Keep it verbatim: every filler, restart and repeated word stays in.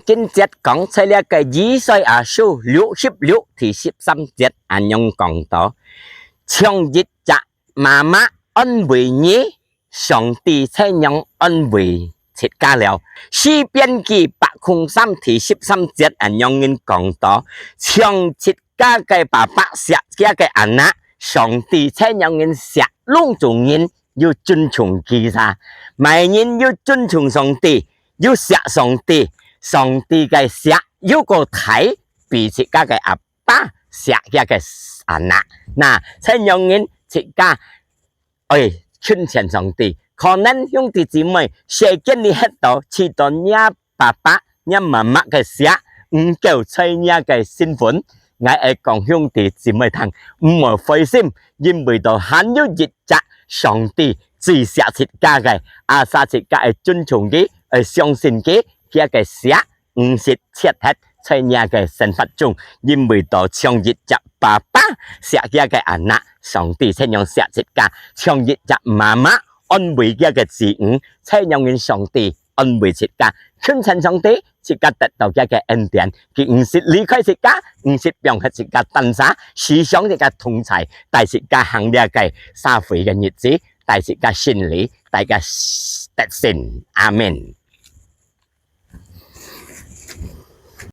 經節講在這个以賽亞書六十六第十三節恁樣講到：像一隻媽媽安慰你，上帝就恁樣安慰自家了。詩篇記百空三第十三節恁樣講到：像自家个爸爸惜厥个anak，上帝就恁樣惜攏總人，又尊重佢儕。麼人又尊重上帝，又惜上帝，上帝个惜又過大，比自家个阿爸惜厥个anak。那就恁樣人自家愛近前上帝。可能兄弟姊妹，世間裡歇到，試著若爸爸、若媽媽个惜，毋夠在若个身份。𠊎愛講兄弟姊妹聽，毋好灰心，因為到還有一隻上帝最惜自家个，asal自家愛尊重佢，愛相信佢，厥个惜毋識絕忒在若个生活中，因為到像一隻爸爸惜厥个anak，上帝就恁樣惜自家，像一隻媽媽安慰厥个子女，就恁樣人上帝安慰自家。近前上帝，自家得到厥个恩典，佢毋識離開自家，毋識放忒自家單儕，時常自家同在，帶自家行這个社會个日子，帶自家勝利，帶自家得勝。阿們。